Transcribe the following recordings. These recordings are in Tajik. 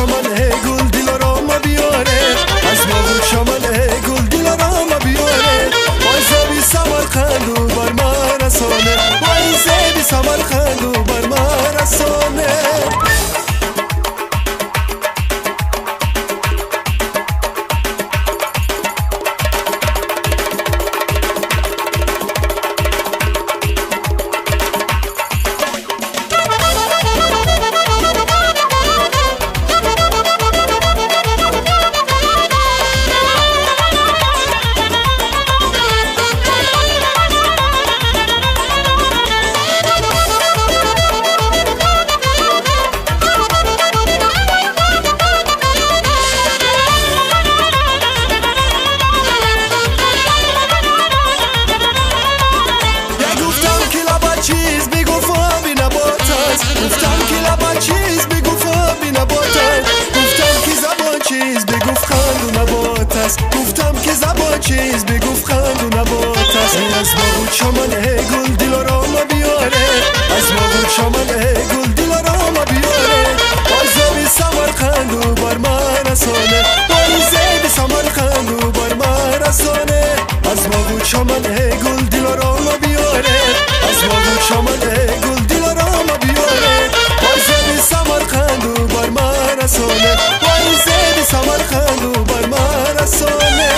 چمن گل دلارام بیاره، از باغ چمن گل دلارام بیاره، وای زبی سمرقندو بر ما رسانه، وای زبی سمرقندو بر ما رسانه. گفتم که لبا چیز بگو فهمی نبات است، گفتم که زبان چیز بگو خند و نبات است، گفتم که زبان چیز بگو خند و نبات است. از باغ چمن گل دلارام بیاره، از باغ چمن گل دلارام بیاره، وای زبی سمرقندو بر ما رسانه، وای زبی سمرقندو بر ما رسانه. از باغ چمن گل دلارام بیاره، از باغ چمن گل دلارام بیاره، وای زبی سمرقندو بر ما رسانه، وای زبی سمرقندو بر ما رسانه.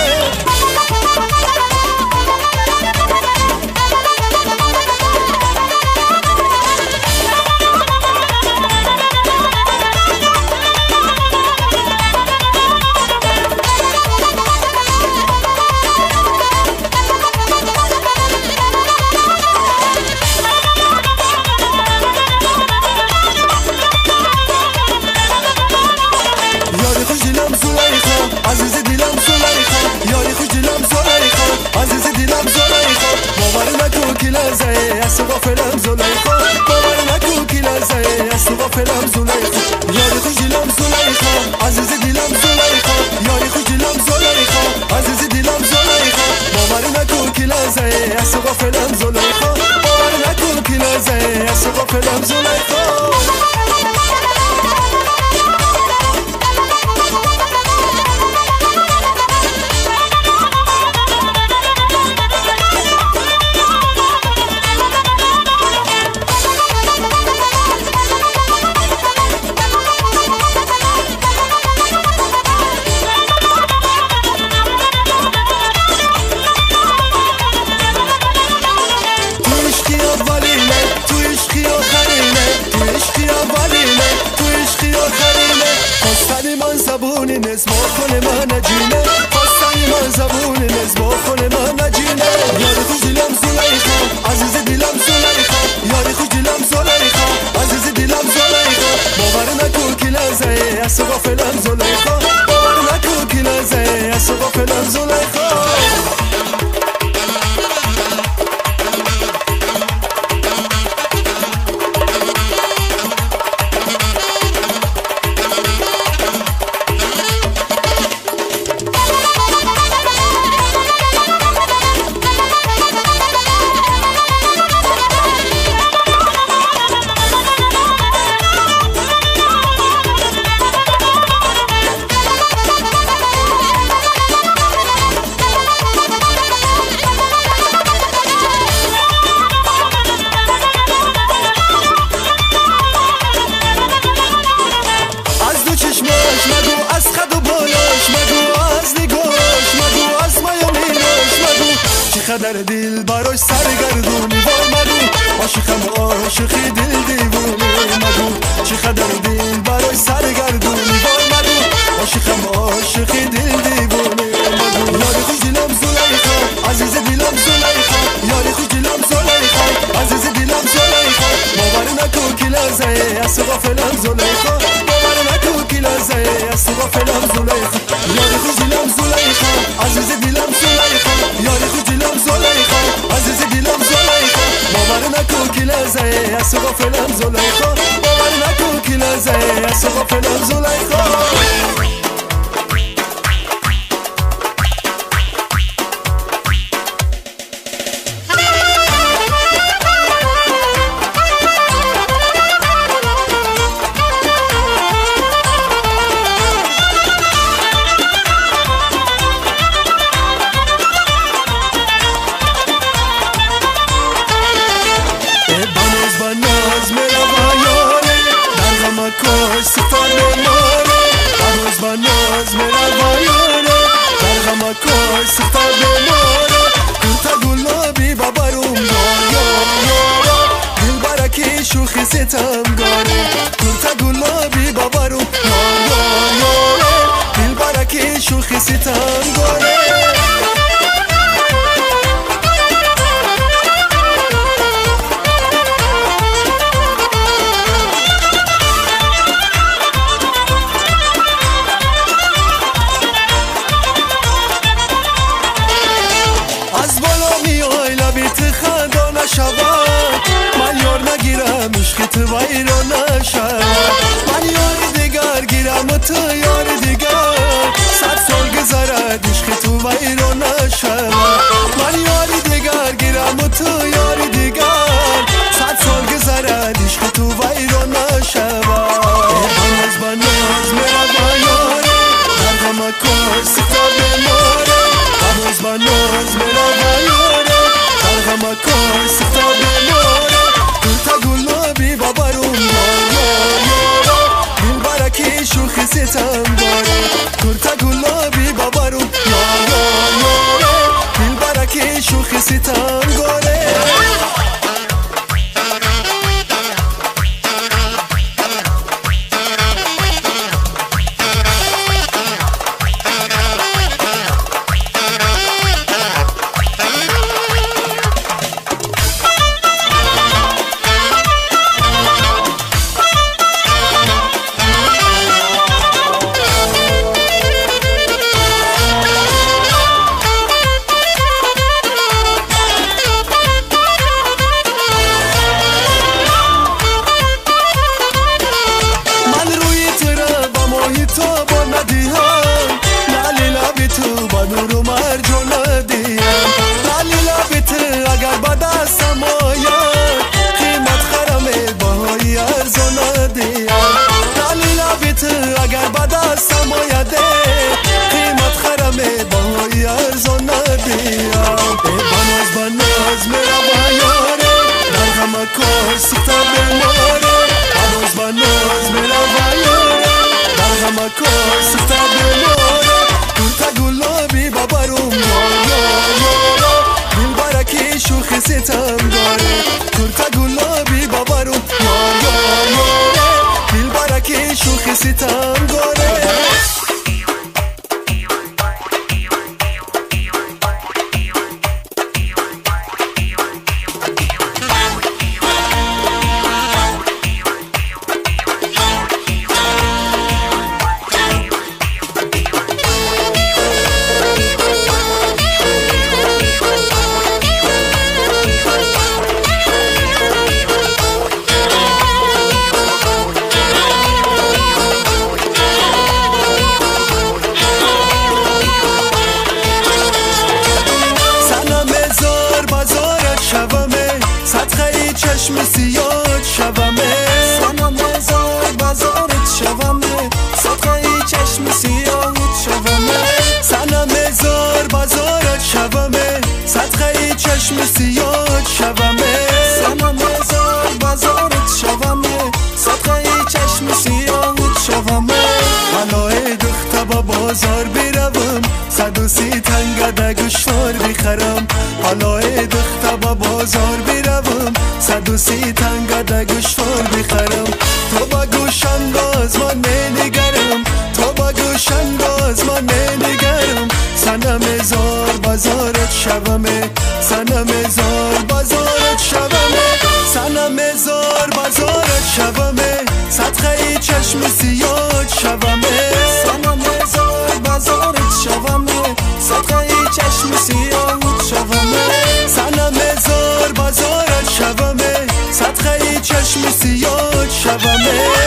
عزیز دلم زلیخا، یاری خوش دلم زلیخا، عزیز دلم زلیخا، باور نکن که لحظه از تو غافلم زلیخا، باور نکن که لحظه از تو غافلم زلیخا، یاری خوش دلم زلیخا، عزیز دلم زلیخا، یاری خوش دلم زلیخا، عزیز دلم زلیخا، باور نکن که لحظه از تو غافلم زلیخا، باور نکن که لحظه از تو غافلم زلیخا. زبونی نزما خونه من نجینه، خواستنی من زبونی نزما خونه من نجینه، یاری خوش دلم زلیخا، عزیز دلم زلیخا، یاری خوش دلم زلیخا، عزیز دلم زلیخا، باور نکن که لحظه از تو غافلم زلیخا، باور نکن که لحظه از تو غافلم زلیخا. چقدر دل براش سرگردونی وای مگو، عاشقم عاشقی دل دیوونه مگو، چقدر دل براش سرگردونی وای مگو، عاشقم عاشقی دل دیوونه مگو، یاری خوش دلم زلیخا، عزیز دلم زلیخا، یاری خوش دلم زلیخا، عزیز دلم زلیخا، باور نکن که لحظه از تو غافلم زلیخا، باور نکن که لحظه از تو غافلم زلیخا، یاری خوش دلم زلیخا، عزیز دلم زلیخا، یاری خوش دلم زلیخا، عزیز دلم زلیخا، باور نکن که لحظه از تو غافلم زلیخا، باور نکن که لحظه از تو غافلم زلیخا. شوخی ستمگاره کورتا گلابی بابارو یار یار یاره دل برکی شوخی ستمگاره. من یار نگیرم عشق تو ویران نشود، من یار دیگر گیرم و تو یار دیگر، 100 سال گذرد عشق تو ویران نشود، من یار دیگر گیرم و تو یار دیگر، 100 سال گذرد عشق تو ویران نشود. بناز بناز میرم یاره در غم کار ستا بیماره، بناز بناز میرم یاره در غم کار ستا بیماره، کورتا گلابی بابارم یار یار یاره دل برکی شوخی ستمگاره، کورتا گلابی بابارم یار یار یاره دل برکی شوخی ستمگاره. اگر به دستم آید قیمت خرم بهای ارزان ندیم. بناز بناز میرم یاره در غم کار سخته بیماره، بناز بناز میرم یاره در غم کار سخته بیماره، کورتا گلابی بابارم یار یار یاره دل برکی شوخی ستمگاره، کورتا گلابی بابارم یار یار یاره دل برکی شوخی ستمگاره. چشم سیاد شومه، سنم زار بازارت شومه، صدقه چشم سیاهت شومه، سنم زار بازارت شومه، صدقه چشم سیاد شومه، سنم زار بازارت شومه، صدقه چشم سیاهت شومه. حالای دخته با بازار بروم 130 تنگه ده گوشوار بخرم، حالای دخته با بازار بروم 130 تنگه ده گوشوار بخرم، تو با گوش انداز من نگرم، تو با گوش انداز من نگرم، سنم زار بازارت شومه، سنم زار بازارت شومه، سنم زار بازارت شومه، صدقه چشم سیاد شومه، سنم زار بازارت شومه، صدقه چشم سیاهت شومه، سنم زار بازارت شومه، صدقه چشم سیاد شومه.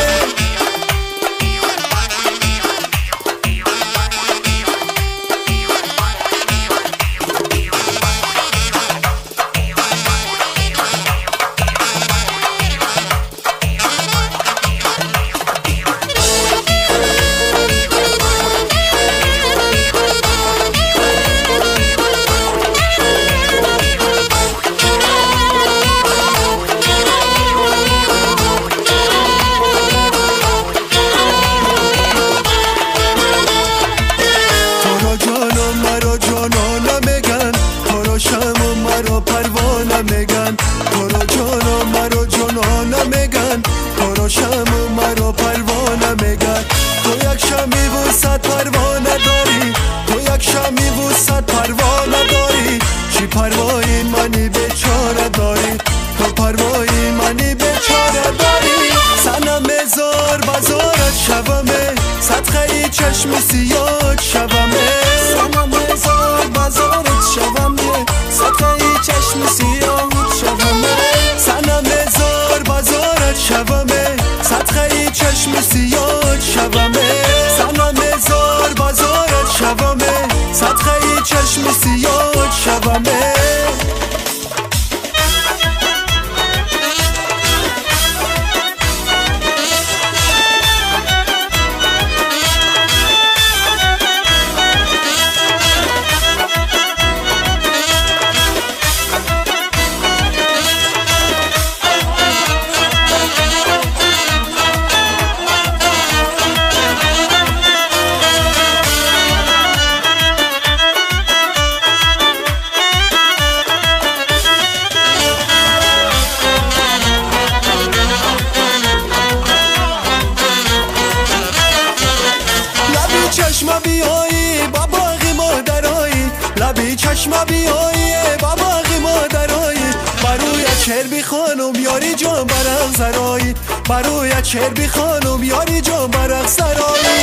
Зи чашма биёӣ ба боғи мо дароӣ бароят шеър бихонам ёри ҷон барақ сароӣ бароят шеър бихонам ёри ҷон барақ сароӣ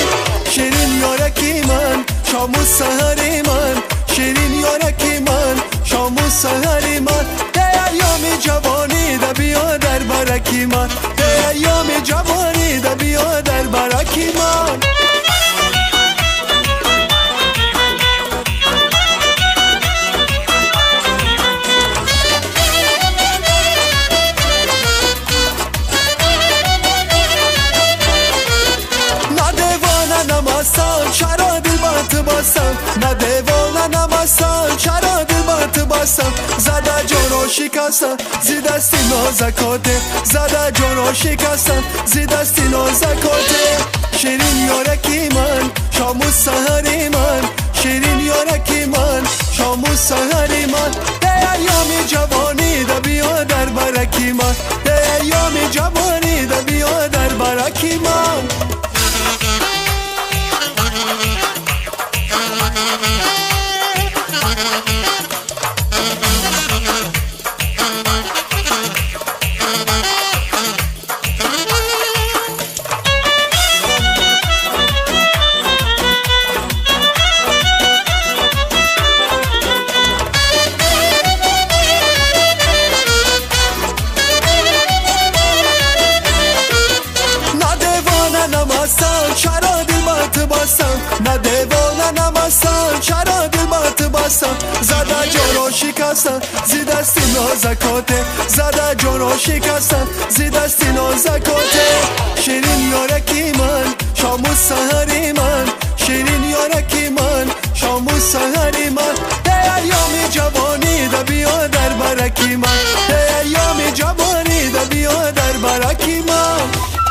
ширин ёраки ман шому саҳари ман ширин ёраки ман шому саҳари ман де айёми ҷавонӣ да биё дар бараки ман де айёми ҷавонӣ да биё дар бараки ман. چرا دل بات باسم نه دیوانه نمستم چرا دل بات باسم زده جانو شکستم زی دستی نازکاته زده جانو شکستم زی دستی نازکاته شیرین یارکی من شامو سحری من شیرین یارکی من شامو سحری من ده ایام جوانی ده بیا در برکی من ده ایام جوانی ده بیا در برکی من. چرا دل بات باسم نه دیوانه نمستم چرا دل بات باسم زده جانو شکستم زی دستی نازکاته زده جانو شکستم زی دستی نازکاته شیرین یارکی من شامو سحری من شیرین یارکی من شامو سحری من ده ایام جوانی ده بیا در برکی من ده ایام جوانی ده بیا در برکی من.